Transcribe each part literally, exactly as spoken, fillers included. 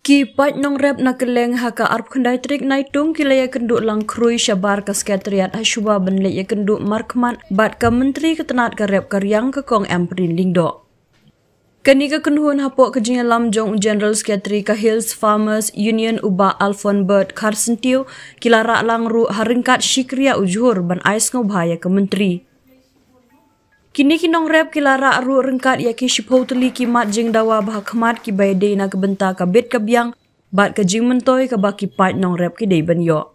Ki paid nongrep na kylleng ha ka arphew khyndai tarik Naitung ki la ïakynduh lang khrui shabar ka Secretariat ha shuwa ban leit ïakynduh markhmat bad ka Myntri ka tnad ka rep ka riang ka Kong Ampareen Lyngdoh. Kane ka kynhun hapoh ka jingïalam jong u General Secretary ka Hills Farmers Union u Bah Alfonbert Kharsyntiew ki la rah lang ruh ha ryngkat shi kyrïa u jhur ban ai sngewbha ïa ka Myntri. Kine ki nongrep ki la rah ruh ryngkat ïa ki shiphew tylli ki mat jingdawa bha khmat kiba ïadei na ka bynta ka bit ka biang bad ka jingmyntoi kaba ki paid nongrep ki dei ban ïoh.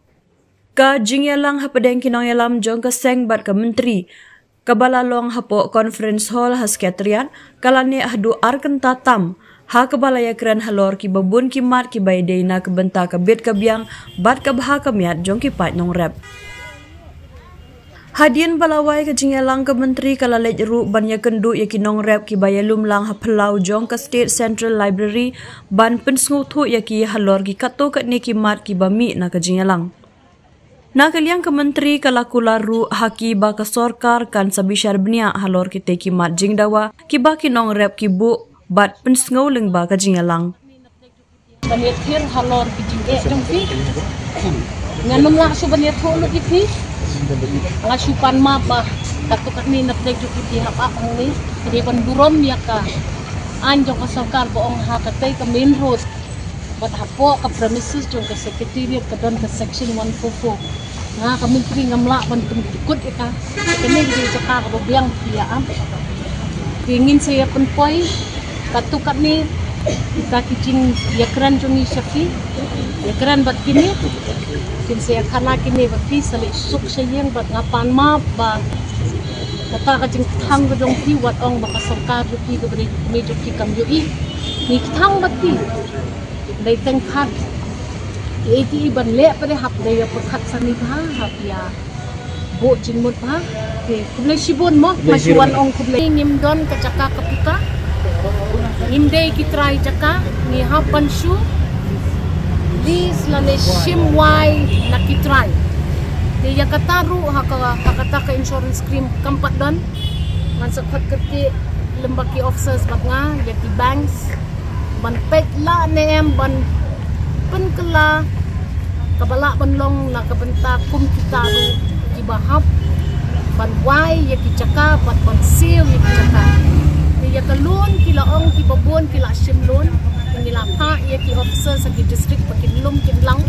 Ka jingïalang hapdeng ki nongïalam jong ka seng bad ka Myntri kaba la long hapoh Conference Hall ha Secretariat ka la neh haduh ar kynta tam, ha kaba la ïakren halor kiba bun ki mat kiba ïadei na ka bynta ka bit ka biang bad ka bha ka miat jong ki paid nongrep. Hadien ba la wai ka jingïalang, ka Myntri ka la leit ruh ban ïakynduh ïa ki nongrep kiba ïalum lang ha phyllaw jong ka State Central Library ban pynsngewthuh ïa ki halor ki katto katne ki mat kiba mih na ka jingïalang. Na ka liang ka Myntri ka la kular ruh ha ki ba ka sorkar kan sa bishar bniah halor kitei ki mat jingdawa kiba ki nongrep ki buh bad pynsngew lyngba ka jingïalang. Ban ïathir halor ki jingeh jong phi. Ngan ym lah shuh ban ïathuh lut ïa phi. Nga shu pan map ba katto katne na pdeng jong phi hap ap hangne. Ki dei ban burom ïa ka aiñ jong ka sorkar ba ong ha katei ka main road bad hapoh ka premises jong ka Secretariat ka don ka Section one four four. Nga ka Myntri ngam lah ban pynkut ïa ka. Kane ka dei jaka kaba biang phi ïa ap. Te ngin sa ïa pynpoi katto katne kita ki jingïakren jong ngi sha phi. Ïakren bad kine. Ngin sa ïa khana kine ba phi sa leit suk sha ïing bad nga pan map ba kata ka jingkthang ka jong phi wat ong ba ka sorkar jong phi kaba dei kmie jong phi kam ïohi. Ngi kthang bad phi. Dei teng khat. Kiei kiei ban leh pat de hap dei ïa pyrkhat sani bha, hap ïa buh jingmut bha. Te khublei shibun mo, khublei shibun. Wan ong khublei. Ngim don ka jaka ka puta. Ngim dei ki trai jaka, ngi hap ban shu lease lane shim wai na ki trai. Te ïa kata ruh ha ka, ha kata ka insurance scheme kam pat don. Ngan sa khot kyrkieh lem bad ki officers bad nga, ïa ki banks ban peit lah ne em ban pynkylla kaba lah ban long na ka bynta kum kita ruh kiba hap ban wai ïa ki jaka bad ban siew ïa ki jaka. Te ïa ka loan ki la ong kiba bun ki la shim loan, te ngi la phah ïa ki officers ha ki district ba kin lum kin lang.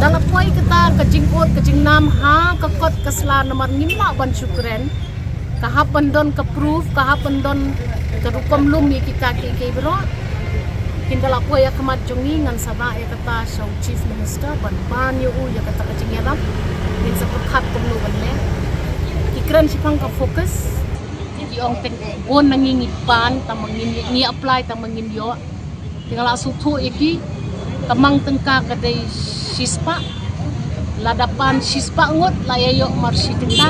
Da la poi kata ka jingud ka jingnam ha ka kot ka sla namar ngim lah ban shu kren. Ka hap ban don ka proof, ka hap ban don ka rukom lum ïa kita kiei kiei baroh. Kin da la poi ha khmat jong ngi ngan sa rah ïa kata sha u Chief Minister ban pan ïa u ïa kata ka jingïarap. Ngin sa pyrkhat kumno ban leh. Ki kren shaphang ka FOCUS. Ki ong teng bun na ngi ngi pan tang ma ngin, ngi apply tang ma ngin ïoh. Te nga la sngewthuh ïa ki, ka mang tyngka ka dei shispah. Lada pan shispah ngut la ïa ïoh mar shi tyngka.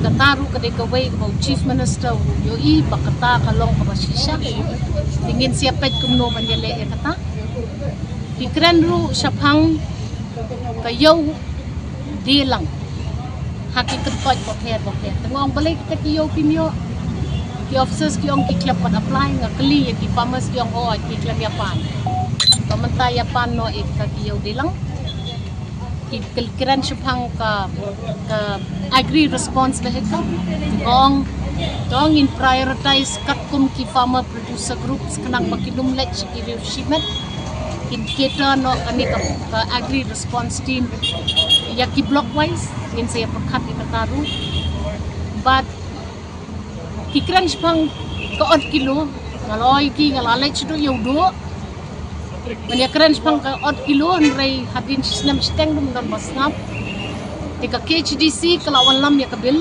Kata ruh ka dei kawei kaba u Chief Minister u ïohi ba kata ka long kaba shisha. Te ngin sa ïa peit kumno ban ïaleh ïa kata. Ki kren ruh shaphang ka ïew die lang ha ki kyntoit bapher bapher. Te nga ong balei kita ki ïew kim ïoh. Ki officers ki ong ki khlem pat apply, nga kylli ïa ki farmers ki ong oh ki khlem ïa pan. Ka mynta ïa pan noh ïa kita ki ïew die lang. Ki kren shaphang ka, ka agri response vehicle. Nga ong to ngin prioritize katkum ki farmer producer groups khnang ba kin ym leit sha ki riew shimet. Kin cater noh kane ka, ka agri response team ïa ki block wise, ngin sa ïa pyrkhat ïa kata ruh. Bad ki kren shaphang ka odd kilo, nga la ong ïa ki nga la leit shaduh ïa u duh. Ban ïa kren shaphang ka odd kilo hynrei hadien shi snem shiteng ruh ym don ba sngap. Te ka KHADC ka la wanlam ïa ka bill.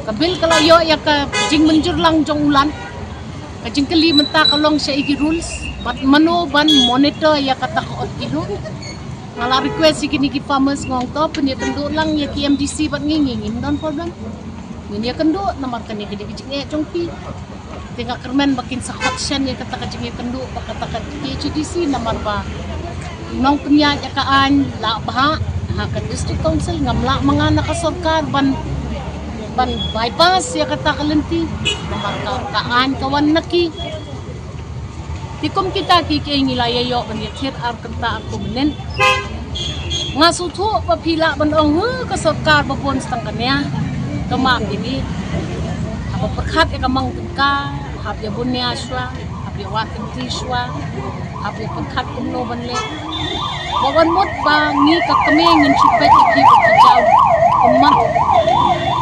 Ka bill ka la ïoh ïa ka jingmynjur lang jong u Lat. Ka jingkylli mynta ka long shaei ki rules bad mano ban monitor ïa kata ka odd kilo. Nga la request ïa kine ki farmers nga ong to pynïakynduh lang ïa ki MDC bad ngi, ngi ngim don problem. Ngin ïakynduh namar kane ka dei ka jingeh jong ki. Te nga kyrmen ba kin sa khot shen ïa kata ka jingïakynduh bad kata ka KHADC namar ba nongpynïaid ïa ka aiñ la bha ha ka District Council, ngam lah ma nga na ka sorkar ban, ban bypass ïa kata ka lynti namar ka, ka aiñ ka wan na ki. Te kum kita ki, ki ngi la ïa ïoh ban ïa thied ar kynta ar kum mynnin. Nga sngewthuh ba phi lah ban ong, "Huh, ka sorkar ba bun stang kane." Ka map ïa ngi. Haba pyrkhat ïa ka mang tyngka, hap ïa bun nia shuwa, hap ïa wad kynti shuwa, hap ïa pyrkhat kumno ban leh. Ba wan mut ba ngi ka kmie ngin shu peit ïa ki ba ki jaw ummat.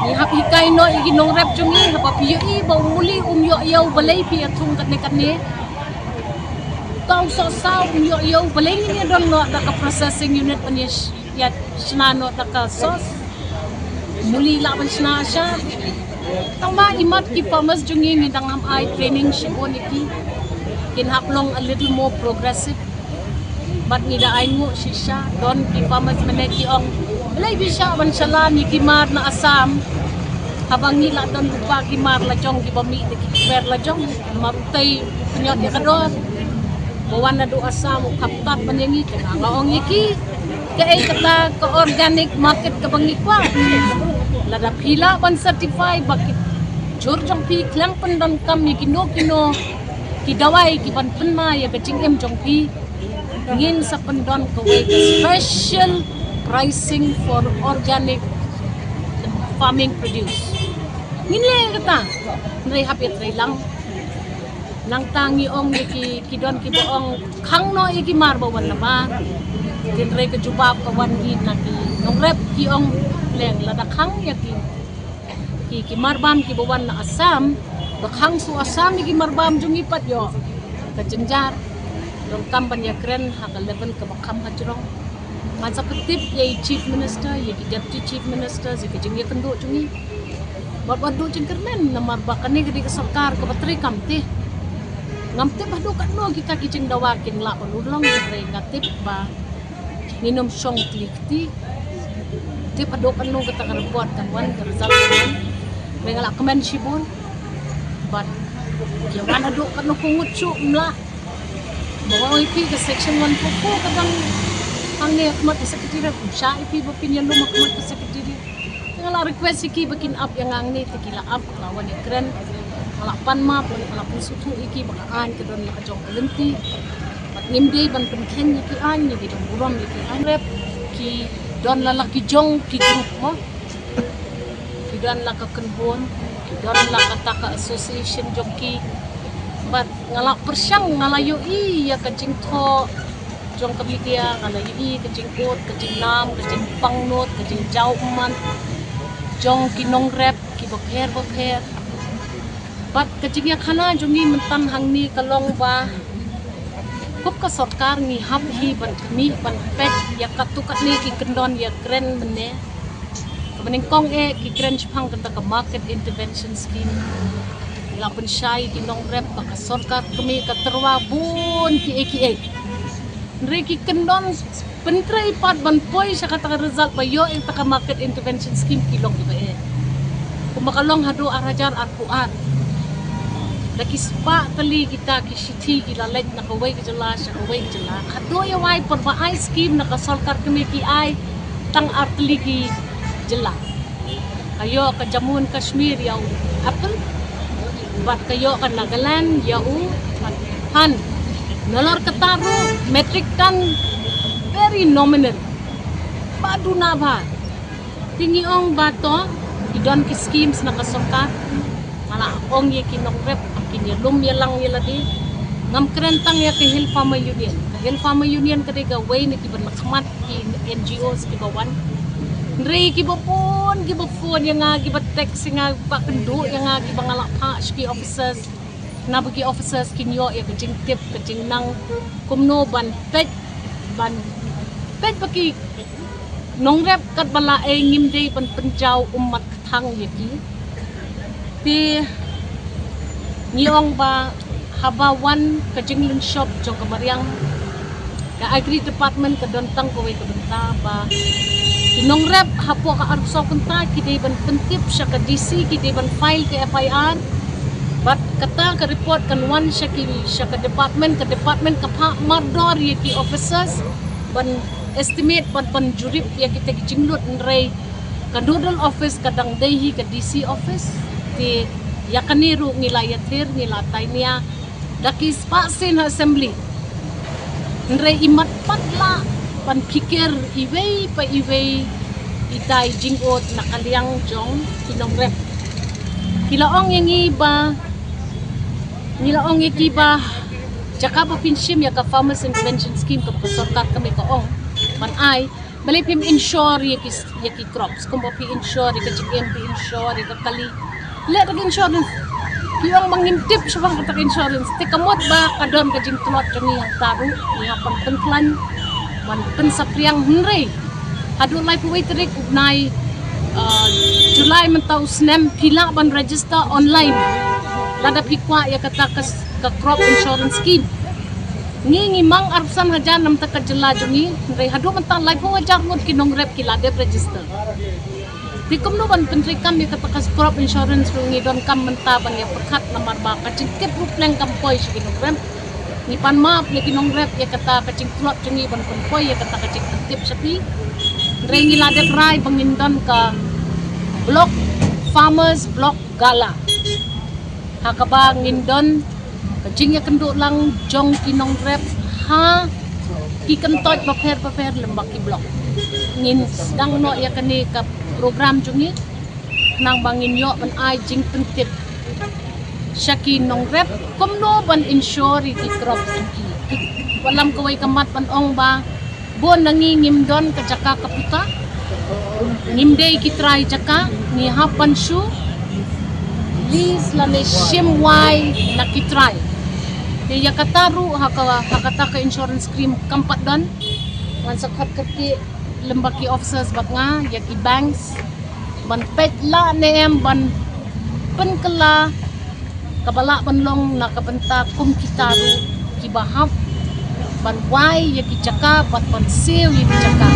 Ngi hap hikai noh ïa ki nongrep jong ngi, haba phi ïohi ba u muli um ïoh ïa u balei phi ïa thung katne katne. Ka u sohsaw um ïoh ïa u balei ngin ïa don noh da ka processing unit ban ïa sh-, ïa shna noh da ka sauce. Muli lah ban shna sha. Tang ba imat ki farmers jong ngi ngi dang ham ai training shibun ïa ki. Kin hap long a little more progressive. Bad ngi da ai nguh shisha, don ki farmers mynne ki ong, "Balei phi shah ban shalan ïa ki mar na Assam? Haba ngi la don lypa ki mar la jong kiba mih da ki kper la jong." Mar utei pynïot ïa ka dor. Ba wan naduh Assam u khaptat ban ïa ngi, te nga ong ïa ki, kaei kata ka organic market kaba ngi kwah? Lada phi lah ban certify ba ki jhur jong phi khlem pyndonkam ïa kino kino ki dawai ki ban pynma ïa ka jingim jong phi, ngin sa pyndon kawei ka special pricing for organic farming produce. Ngin leh kata, hynrei hap ïa trei lang. Nangta ngi ong ïa ki, ki don kiba ong khang noh ïa ki mar ba wan namar. Hynrei ka jubab ka wan hi na ki nongrep, ki ong leng lada khang ïa ki, ki, ki marbam kiba wan na Assam, ba khang shuh Assam ïa ki marbam jong ngi pat ïoh ka jynjar. Donkam ban ïa kren ha ka level kaba kham hajrong. Ngan sa pyntip ïa i Chief Minister, ïa ki Deputy Chief Minister, ïa ka jingïakynduh jong ngi. Bad wat duh jingkyrmen namar ba kane ka dei ka sorkar kaba trei kam tih. Ngam tip haduh katno kita ki jingdawa kin lah ban urlong, hynrei nga tip ba ngin ym shong tylli kti. Tip haduh katno kata ka report kan wan, ka result kan wan. Hynrei nga la kmen shibun. Bad ïa wan haduh katno ka ngut shuh ym lah. Ba nga ong ïa phi ka section one four four ka dang hangne ha khmat ka secretariat, ym shah ïa phi ba phin ïalum ha khmat ka secretariat. Te nga la request ïa ki ba kin ap ïa nga hangne, te ki la ap, la wan ïakren. Nga la pan map, nga la pynsngewthuh ïa ki ba ka aiñ ka don la ka jong ka lynti. Bad ngim dei ban pynkheiñ ïa ki aiñ, ngi dei ban burom ïa ki aiñ. Rep ki don la la ki jong ki group mo. Ki don la ka kynhun, ki don la kata ka association jong ki. Bad nga la pyrshang, nga la ïohi ïa ka jingthoh jong ka media, nga la ïohi ka jingkut, ka jingnam, ka jingpangnud, ka jingjaw ummat jong ki nongrep kiba pher bapher. Bad ka jingïakhana jong ngi mynta hangne ka long ba kum ka sorkar ngi hap hi ban khmih ban peit ïa katto katne ki kyndon ïakren mynne. Kaba nyngkong eh ki kren shaphang kata ka market intervention scheme. Ngi la pynshai ki nongrep ba ka sorkar kmie ka tyrwa bun kiei kiei. Hynrei ki kyndon pyntrei pat ban poi sha kata ka result ba ïoh ïa kata ka market intervention scheme ki long kiba eh. Kumba ka long haduh ar hajar arphew ar. Da ki spah tylli kita ki shithi ki la leit na kawei ka jylla sha kawei ka jylla. Haduh ïa wai por ba ai scheme na ka sorkar kmie ki ai tang ar tylli ki jylla. Ka ïoh ka Jammu and Kashmir ïa u apple. Bad ka ïoh ka Nagaland ïa u pan. Nalor kata ruh metric ton very nominal. Ba duna bha. Te ngi ong ba to ki don ki schemes na ka sorkar. Nga la ong ïa ki nongrep ba kin ïalum ïalang ïa lade. Ngam kren tang ïa ka Hill Farmer Union. Ka Hill Farmer Union ka dei kawei na kiba la khmat ki N G Os kiba wan. Hynrei kiba bun kiba phone ïa nga, kiba text ïa nga, ba kynduh ïa nga, kiba nga la phah sha ki officers. Naba ki officers kin ïoh ïa ka jingtip ka jingnang kumno ban peit, ban peit ba ki nongrep katba la ei, ngim dei ban pynjaw ummat kthang ïa ki. Te ngi ong ba haba wan ka jinglynshop jong ka mariang, ka Agri Department ka don tang kawei ka bynta ba ki nongrep hapoh ka arphew saw kynta ki dei ban pyntip sha ka D C, ki dei ban file ka F I R. Bad kata ka report kan wan sha ki, sha ka department, ka department ka phah mardor ïa ki officers ban estimate, ban, ban jurip ïa kita ki jinglut. Hynrei ka nodal office ka dang dei hi ka D C office. Te ïa kane ruh ngi la ïathir, ngi la tai nia. da ki spah sien ha assembly. Hynrei i mat pat lah ban phikir iwei pa iwei ita i jingud na ka liang jong ki nongrep. Ki la ong ïa ngi ba, ngi la ong ïa ki ba, jaka ba phin shim ïa ka Farmers Intervention Scheme kaba ka sorkar ka mih ka ong ban ai, balei phim insure ïa ki, ïa ki crops, kumba phi insure ïa ka jingim, phi insure ïa ka kali. Leh da ka insurance. Phi ong ba ngim tip shaphang kata ka insurance. Te ka mut ba ka don ka jingtlot jong ngi hangta ruh, ngi hap ban pynkhlaiñ, ban pynsaphriang. Hynrei haduh laiphew wei tarik u bnai, uh, July mynta u snem, phi lah ban register online lada phi kwah ïa kata ka, ka crop insurance scheme. Ngi, ngi mang arphew san hajar na bynta ka jylla jong ngi, hynrei haduh mynta laiphew hajar ngut ki nongrep ki la dep register. Te kumno ban pyntreikam ïa kata ka crop insurance ruh ngi donkam mynta ban ïa pyrkhat, namar ba ka jingkit ruh pleng kam poi sha ki nongrep. Ngi pan map ïa ki nongrep ïa kata ka jingtlot jong ngi ban pynpoi ïa kata ka jingpyntip sha phi. Hynrei ngi la dep rai ba ngin don ka Block Farmers Block Gala, ha kaba ngin don ka jingïakynduh lang jong ki nongrep ha ki kyntoit bapher bapher lyngba ki block. Ngin sdang noh ïa kane ka program jong ngi khnang ba ngin ïoh ban ai jingpyntip sha ki nongrep kumno ban insure ïa ki crop jong ki. Wat lam kawei ka mat ban ong ba bun na ngi ngim don ka jaka ka puta, ngim dei ki trai jaka, ngi hap ban shu lease lane shim wai na ki trai. Te ïa kata ruh ha ka, ha kata ka insurance scheme kam pat don. Ngan sa khot kyrkieh lyngba ki officers bad nga, ïa ki banks, ban peit lah ne em ban pynkylla kaba lah ban long na ka bynta kum kita ruh kiba hap ban wai ïa ki jaka bad ban siew ïa ki jaka.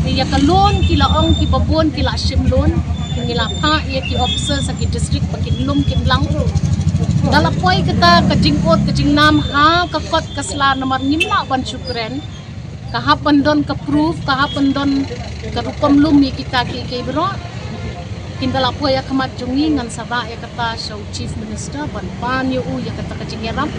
Te ïa ka loan, ki la ong kiba bun ki la shim loan, te ngi la phah ïa ki officers ha ki district ba kin lum kin lang. Da la poi kata ka jingud ka jingnam ha ka kot ka sla, namar ngim lah ban shu kren. Ka hap ban don ka proof, ka hap ban don ka rukom lum ïa kita kiei kiei baroh. Hynda la poi ha khmat jong ngi, ngan sa rah ïa kata sha u Chief Minister ban pan ïa u ïa kata ka jingïarap.